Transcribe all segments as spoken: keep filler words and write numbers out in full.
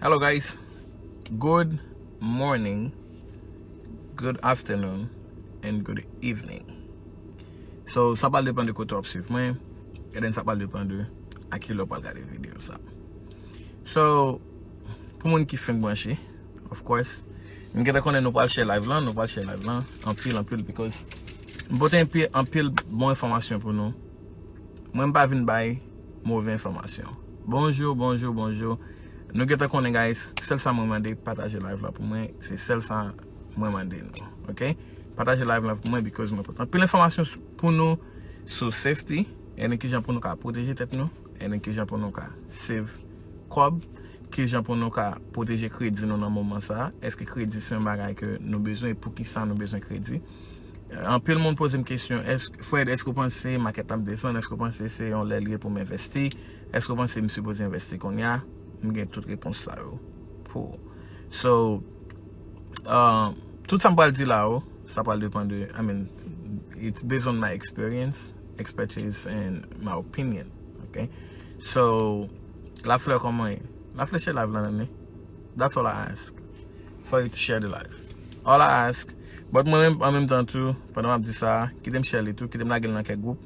Hello guys, good morning, good afternoon, and good evening. So, sa pral depann de kote w ap swiv mwen, and then sa pral depann de a ki lè w pral gade videyo sa. So, pou moun ki fenk branche, of course, m gentan konnen nou pral share live lan, nou pral share live lan, anpil, anpil, because m pote anpil, anpil bon enfòmasyon pou nou. Mwen, m pa vin bay move enfòmasyon. Bonjou, bonjou, bonjou. Nou gentan konnen, guys, sèl sa mwen mande, pataje live la pou mwen, se sèl sa mwen mande nou, ok? Pataje live la pou mwen, because mwen pote anpil enfòmasyon s- pou nou sou safety, and then kijan pou nou ka pwoteje tèt nou, and then kijan pou nou ka save kòb, kijan pou nou ka pwoteje kredi nou nan moman sa. Èske kredi se yon bagay ke nou bezwen, e poukisa nou bezwen kredi? Anpil moun poze m kesyon, "Èske, Fred, èske w panse makèt la ap desann? Èske w panse se yon lè l ye pou m envesti? Èske w panse m sipoze envesti kounye a?" M gen tout repons sa yo pou ou. So, uh, tout sa m pral di la yo, sa pral depann de, I mean, it's based on my experience, expertise, and my opinion, ok? So, Laflè, kòman ye? Laflè, share live lan, nan, ne? That's all I ask. For you to share the live. All I ask. But mwen menm, an menm tan tou, pandan m ap di sa, kite m share li tou, kite m lage l nan kèk gwoup.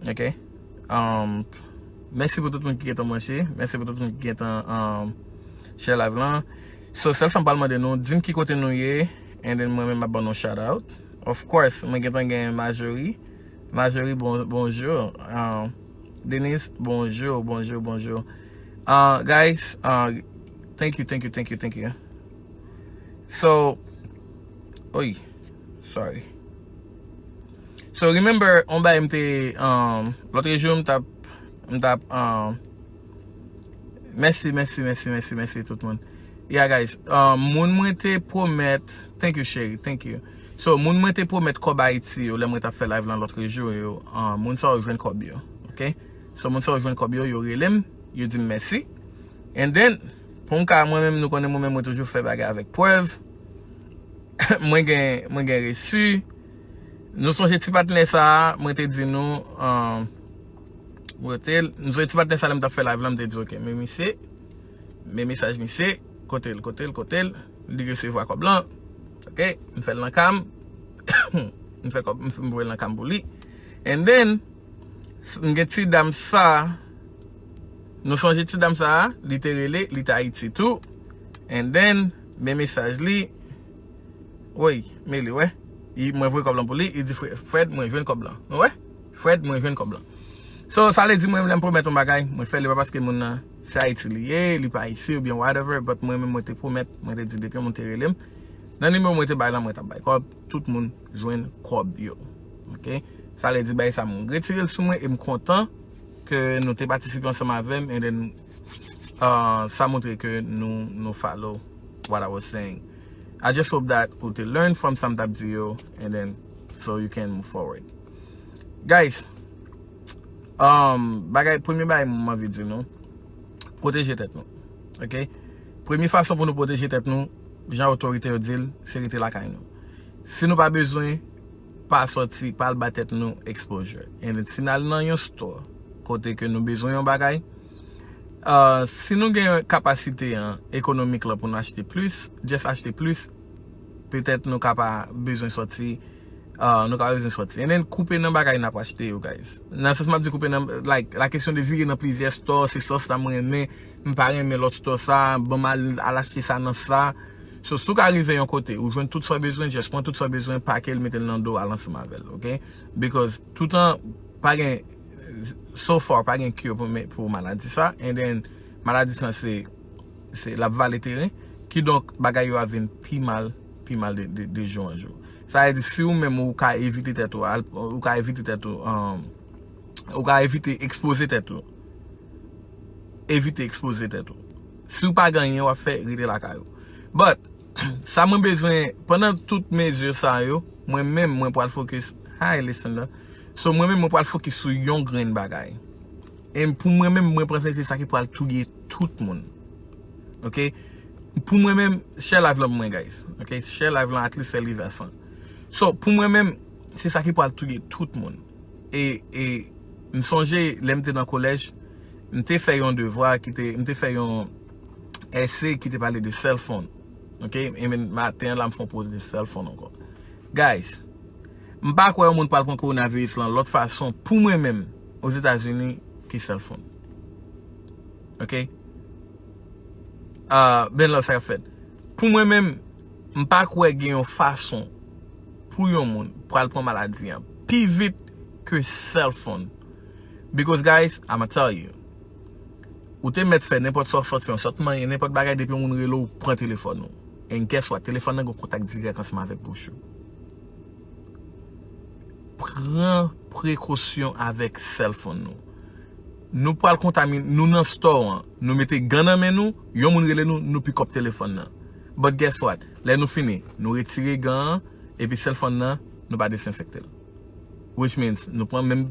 Ok? Um, mèsi pou tout moun ki gentan branche. Mèsi pou tout moun ki gentan um, share live lan. So, sèl sa m pral mande nou, di m ki kote nou ye, and then mwen menm m ap ban nou shout out. Of course, mwen gentan gen Marjorie. Marjorie, bon, bonjou. Um, Denise, bonjou, bonjou, bonjou. Uh, guys, uh, thank you, thank you, thank you, thank you. So, oy, sorry. So, remember, on bagay m te, um, lòt jou m t ap, m t ap, um, mèsi, mèsi, mèsi, mèsi, mèsi tout moun. Yeah, guys, um, moun mwen te pwomèt, thank you, cheri, thank you. So, moun mwen te pwomèt kòb Ayiti yo, lè mwen t ap fè live lan lòt jou yo, um, moun sa yo jwenn kòb yo, ok? So, moun sa yo jwenn kòb yo, yo rele m, yo di m mèsi. And then, pou m ka, mwen menm, nou konnen mwen menm, mwen toujou fè bagay avèk prèv. Mwen gen, mwen gen resi. Nou sonje ti patnè sa a, mwen te di nou, um, rete l. Nou sonje ti patnè sa a, lè m t ap fè live lan, m te di, ok, men misye, men mesaj misye, kote l, kote l, kote l, li resevwa kòb lan. Ok, m fè l nan ka m. M fè kòb, m voye l nan ka m pou li. And then, m gen ti dam sa, nou sonje ti dam sa, li te rele, li te Ayiti tou. And then, men mesaj li, woy, men li, wè. Li, mwen voye kòb lan pou li, li di, "Fred, mwen jwenn kòb lan." Nou wè? "Fred, mwen jwenn kòb lan." So, sa vle di mwen, lè m pwomèt yon bagay, mwen fè li pa paske moun nan, se Ayiti li ye, li pa isi oubyen whatever, but mwen menm mwen te pwomèt, mwen te di depi yon moun te rele m, nan nimewo mwen te bay lan, mwen t ap bay kòb, tout moun jwenn kòb yo. Ok? Sa vle di bagay sa, mwen retire l sou mwen e m kontan ke nou te patisipe ansanm avè m, and then, uh, sa montre ke nou, nou follow what I was saying. I just hope that ou te learn from sa m t ap di yo, and then so you can move forward. Guys, um, bagay, premye bagay m anvi di nou, pwoteje tèt nou. Ok? Premye fason pou nou pwoteje tèt nou, jan otorite yo di l, se rete lakay nou. Si nou pa bezwen, pa sòti, pa al ba tèt nou exposure. And then, si n al nan yon store, kote ke nou bezwen yon bagay, uh, si nou gen kapasite an ekonomik la pou nou achte plis, just achte plis, petèt nou ka pa bezwen sòti, uh, nou ka pa bezwen sòti. And then, koupe nan bagay n ap achte yo, guys. Nan sans m ap di koupe nan, like, la kesyon de vire nan plizyè store, se store sa m renmen, m pa renmen lòt store sa, ban m al, al achte sa nan sa. So, si w ka rive yon kote, ou jwenn tout sa w bezwen, just pran tout sa w bezwen, pake l, mete l nan do, al ansanm avè l, ok? Because toutan, pa gen, so far, pa gen cure pou, pou maladi sa, and then, maladi sa, se, se, l ap vale teren, kidonk, bagay yo ap vin pi mal, pi mal de, de, de jou an jou. Sa vle di, si ou menm ou ka evite tèt ou, al, ou ka evite tèt ou, um, ou ka evite ekspoze tèt ou, evite ekspoze tèt ou. Si w pa gen anyen w ap fè, rete lakay ou. But, sa mwen bezwen, pandan tout mezi sa yo, mwen menm, mwen pral fokis, hi, Lucinda. So, mwen menm, mwen pral fokis sou yon grenn bagay. E pou mwen menm, mwen panse se sa ki pral touye tout moun. Ok? Pou mwen menm, share live lan pou mwen, guys. Ok? Share live lan, at least fè l rive a san. So, pou mwen menm, se sa ki pral touye tout moun. E, e, m sonje, lè m te nan kolèj, m te fè yon devwa ki te, m te fè yon, Èse ki te pale de cell phone. Ok? E men maten an la, m fè yon post de cell phone ankò. Guys, m pa kwè yon moun pral pran kowonaviris lan lòt fason pou mwen menm Ozetazini ki cell phone. Ok? Ah, ben la, sa k ap fèt. Pou mwen menm, m pa kwè gen yon fason pou yon moun pral pran maladi an pi vit ke cell phone. Because, guys, I'ma tell you, ou te mèt fè nenpòt sa w sot fè, w sot manyen nenpòt bagay, depi yon moun rele w, pran telefòn ou. And guess what? Telefòn nan gen kontak dirèk ansanm avèk bouch ou. Pran prekosyon avèk cell phone nou. Nou pral kontamine, nou nan store an, nou mete gan nan men nou, yon moun rele nou, nou pick up telefòn nan. But guess what? Lè nou fini, nou retire gan an, epi cell phone nan, nou pa desenfekte l. Which means, nou pran menm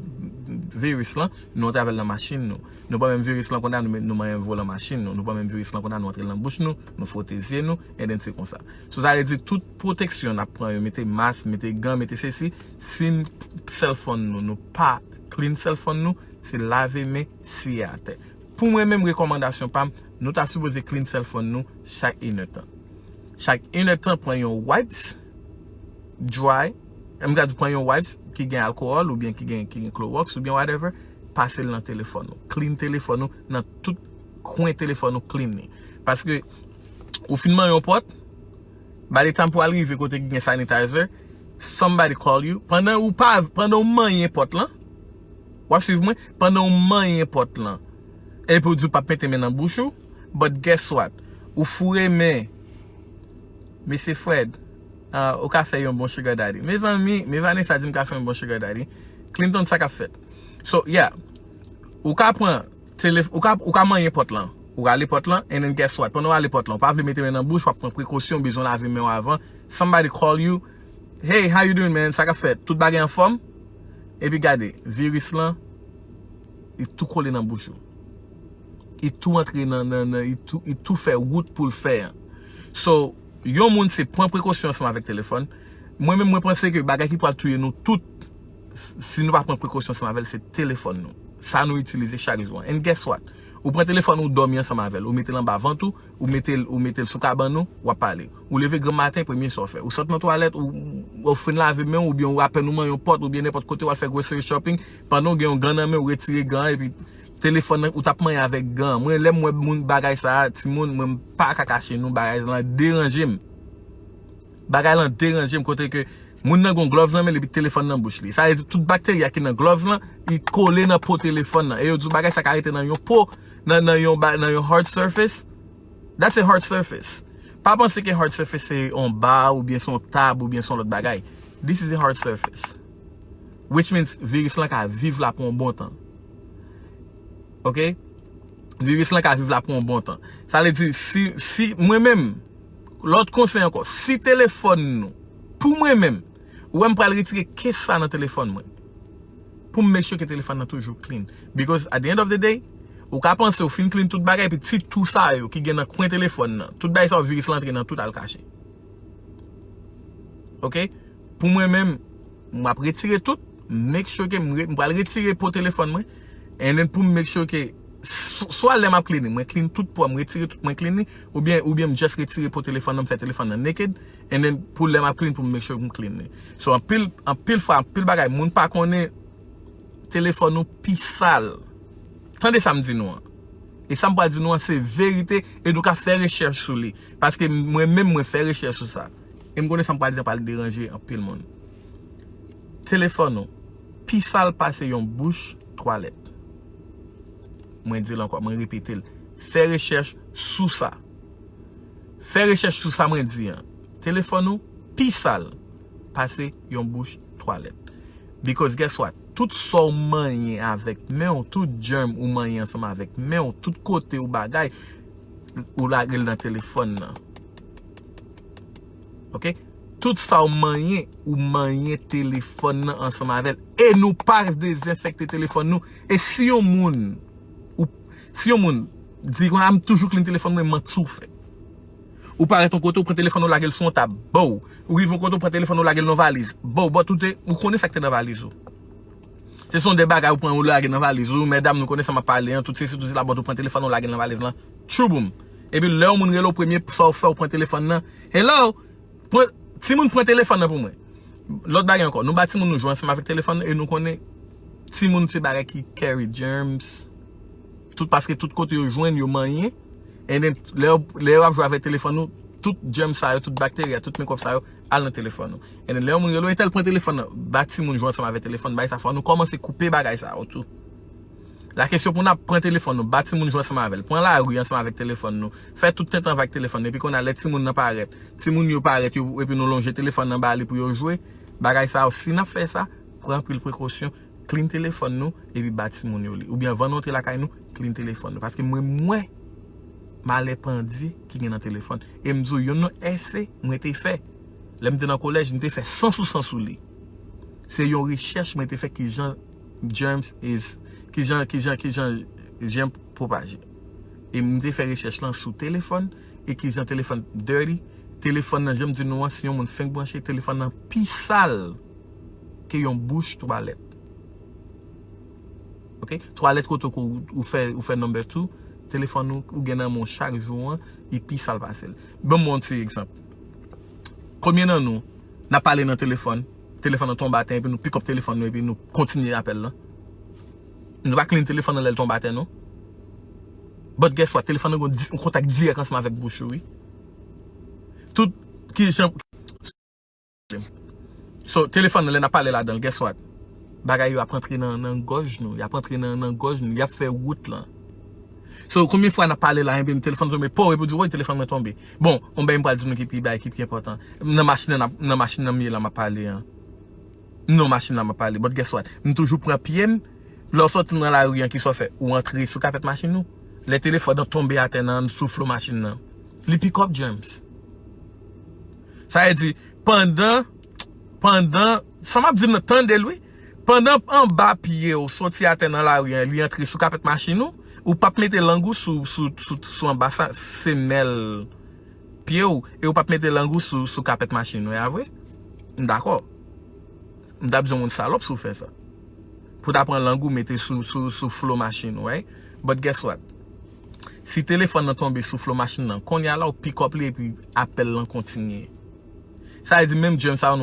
viris lan, nou antrave l nan machin nou. Nou pran menm viris lan konn a, nou, nou manyen volan machin nou. Nou pran menm viris lan konn a, nou antre l nan bouch nou, nou fwote zye nou, and then se konsa. So, sa vle di, tout pwoteksyon n ap pran yo, mete mas, mete gan, mete sesi, si n-, cell phone nou, nou pa clean cell phone nou, se lave men, siye atè. Pou mwen menm, rekòmandasyon pa m, nou ta sipoze clean cell phone nou chak inèdtan. Chak inèdtan, pran yon wipes, dry, m ka di pran yon wipes ki gen alkòl oubyen ki gen, ki gen klowòks oubyen whatever, pase l nan telefòn ou. Clean telefòn ou nan tout kwen telefòn ou, clean li. Paske ou fin manyen yon pòt, by the time pou al rive kote ki gen sanitizer, somebody call you. Pandan ou pa, pandan ou manyen pòt lan, w ap swiv mwen, pandan ou manyen pòt lan, epi ou di w p ap mete men nan bouch ou, but guess what? Ou foure men. Mesye Fred, ah, ou ka fè yon bon sugar daddy. Mezanmi, men Vanessa di m ka fè yon bon sugar daddy. Clinton, sa k ap fèt? So, yeah. Ou ka pran telef-, ou ka, ou ka manyen pòt lan. Ou rale pòt lan, and then guess what? Pandan w rale pòt lan, ou pa vle mete men nan bouch, w ap pran prekosyon, ou bezwen lave men w avan. Somebody call you, "Hey, how you doing, man? Sa k ap fèt? Tout bagay anfòm?" Epi gade, viris lan, li tou kole nan bouch ou. Li tou antre nan, nan, nan, li tou, li tou fè wout pou l fè an. So, yon moun se pran prekosyon ansanm avèk telefòn. Mwen menm, mwen panse ke bagay ki pral touye nou tout, s-, si nou pa pran prekosyon ansanm avè l, se telefòn nou. Sa nou itilize chak jou an. And guess what? Ou pran telefòn ou, dòmi ansanm avè l. Ou mete l anba vant ou, ou mete l, ou mete l sou kabann ou, w ap pale. Ou leve granm maten, premye sa w fè. Ou sot nan twalèt, ou, ou fin lave men w, oubyen ou apèn ou manyen yon pòt, oubyen nenpòt kote w al fè grocery shopping, pandan w gen yon gan nan men w, retire gan an, epi telefòn nan, ou t ap manyen avèk gan an. Mwen, lè m wè moun bagay sa a, timoun, mwen, m pa ka kache nou, bagay lan deranje m. Bagay lan deranje m, kote ke moun nan gon gloves nan men l epi telefòn nan bouch li. Sa vle di tout bakterya ki nan gloves lan, li kole nan po telefòn nan. E yo di w bagay sa ka rete nan yon po, nan, nan yon ba-, nan yon hard surface. That's a hard surface. Pa panse ke hard surface se yon ba oubyen se yon tab oubyen se yon lòt bagay. This is a hard surface. Which means viris lan ka viv la pou yon bon tan. Ok? Viris lan ka viv la pou yon bon tan. Sa vle di, si, si mwen menm, lòt konsèy ankò, si telefòn nou, pou mwen menm, ou wè m pral retire kes sa nan telefòn mwen, pou m make sure ke telefòn nan toujou clean. Because at the end of the day, ou ka panse ou fin clean tout bagay, epi ti tou sa yo ki gen nan kwen telefòn nan, tout bagay sa yo, viris lan antre nan tout, al kache. Ok? Pou mwen menm, m ap retire tout, make sure ke m re-, m pral retire po telefòn mwen, and then pou m make sure ke s-, swa lè m ap clean li, mwen clean tout po a, m retire tout, mwen clean li, oubyen, oubyen m just retire po telefòn nan, m fè telefòn nan naked, and then pou lè m ap clean, pou m make sure m clean li. So, anpil, anpil fwa, anpil bagay, moun pa konnen telefòn ou pi sal. Tande sa m di nou an. E sa m pral di nou an, se verite, e nou ka fè rechèch sou li. Paske mwen menm, mwen fè rechèch sou sa. E m konnen sa m pral di an pral deranje anpil moun. Telefòn ou pi sal pase yon bouch twalèt. Mwen di l ankò, mwen repete l. Fè rechèch sou sa. Fè rechèch sou sa mwen di an. Telefòn ou pi sal pase yon bouch twalèt. Because guess what? Tout sa w manyen avèk men w, tout germ ou manyen ansanm avèk men w, tout kote ou bagay, ou lage l nan telefòn nan. Ok? Tout sa w manyen, ou manyen telefòn nan ansanm avè l. E nou pa dezenfekte telefòn nou. E si yon moun, ou, si yon moun di, "Ah, m toujou clean telefòn mwen," manti w fè. Ou parèt yon kote, ou pran telefòn ou lage l sou yon tab, bow. Ou rive yon kote, ou pran telefòn ou lage l nan valiz, bow, but ou te, ou konnen sa k te nan valiz ou. Se son de bagay ou pran ou lage nan valiz ou, medam nou konnen sa m ap pale an, tout sesi, tout sela, but ou pran telefòn ou lage l nan valiz lan, tchouboum. Epi lè yon moun rele w premye, sa w fè, w pran telefòn nan. Hello! Pran, timoun, pran telefòn nan pou mwen. Lòt bagay ankò, nou ba timoun nou jwe ansanm avèk telefòn nan e nou konnen timoun se bagay ki carry germs. Tout, paske tout kote yo jwenn, yo manyen. And then, lè yo, lè yo ap jwe avèk telefòn nou, tout germ sa yo, tout bakteri a, tout mikwòb sa yo al nan telefòn nou. And then, lè yon moun rele w, entèl pran telefòn nan, ba timoun jwe ansanm avèk telefòn, bagay sa fò nou kòmanse koupe bagay sa yo tou. La kesyon pou n ap pran telefòn nou, ba timoun jwe ansanm avè l, pran lari ansanm avèk telefòn nou, fè tout tenten avèk telefòn nou, epi kounye a lè timoun nan parèt, timoun yo parèt, yo, epi nou lonje telefòn nan ba li pou yo jwe, bagay sa yo, si n ap fè sa, pran anpil prekosyon, clean telefòn nou, epi ba timoun yo li. Oubyen anvan nou antre lakay nou, clean telefòn nou. Paske mwen, mwen, malè pandye ki gen nan telefòn. E m di w, youn nan èse mwen te fè. Lè m te nan kolèj, m te fè san sou san sou li. Se yon rechèch mwen te fè kijan germs is, kijan, kijan, kijan jèm pwopaje. E m te fè rechèch lan sou telefòn, e kijan telefòn dirty. Telefòn nan, jan m di nou an, si yon moun fenk branche, telefòn nan pi sal ke yon bouch twalèt. Ok? Twalèt kote ke ou, ou fè, ou fè number two, telefòn ou, ou gen nan men w chak jou an, li pi sal pase l. Ban m yon ti egzanp. Konbyen nan nou, n ap pale nan telefòn, telefòn nan tonbe atè, epi nou pick up telefòn nou, epi nou kontinye apèl lan? Nou pa clean telefòn nan lè l tonbe atè, non. But guess what? Telefòn nan gen yon di-, yon kontak dirèk ansanm avèk bouch ou, wi. Tout ki jan. So, telefòn nan, lè n ap pale ladan l, guess what? Bagay yo ap antre nan, nan gòj nou, y ap antre nan, nan gòj nou, y ap fè wout lan. So, konbyen fwa n ap pale la, ebyen, telefòn tonbe, po, epi w di, woy, telefòn mwen tonbe. Bon, yon bagay m pral di nou ki pi bagay, ki pi enpòtan. Nan machin nan, nan machin nan m ye la, m ap pale an. M nan machin la, m ap pale. But guess what? M toujou pran pye m. Lè w sòti nan lari an, kisa w fè? Ou antre sou kapèt machin ou. Lè telefòn nan tonbe atè nan sou flo machin nan, li pick up germs. Sa vle di, pandan, pandan, sa m ap di m nan, tande l, wi. Pandan anba pye w soti atè nan lari an, li antre sou kapèt machin ou, ou p ap mete lang ou sou, sou, sou, sou anba sa, semèl pye w, e ou p ap mete lang ou sou, sou kapèt machin ou, a vre? M dakò. M t ap di yon moun salòp si w fè sa. Pou w ta pran lang ou mete sou, sou, sou flo machin ou, right? But guess what? Si telefòn nan tonbe sou flo machin nan, kounye a la w pick up li epi apèl lan kontinye. Sa vle di menm germ sa yo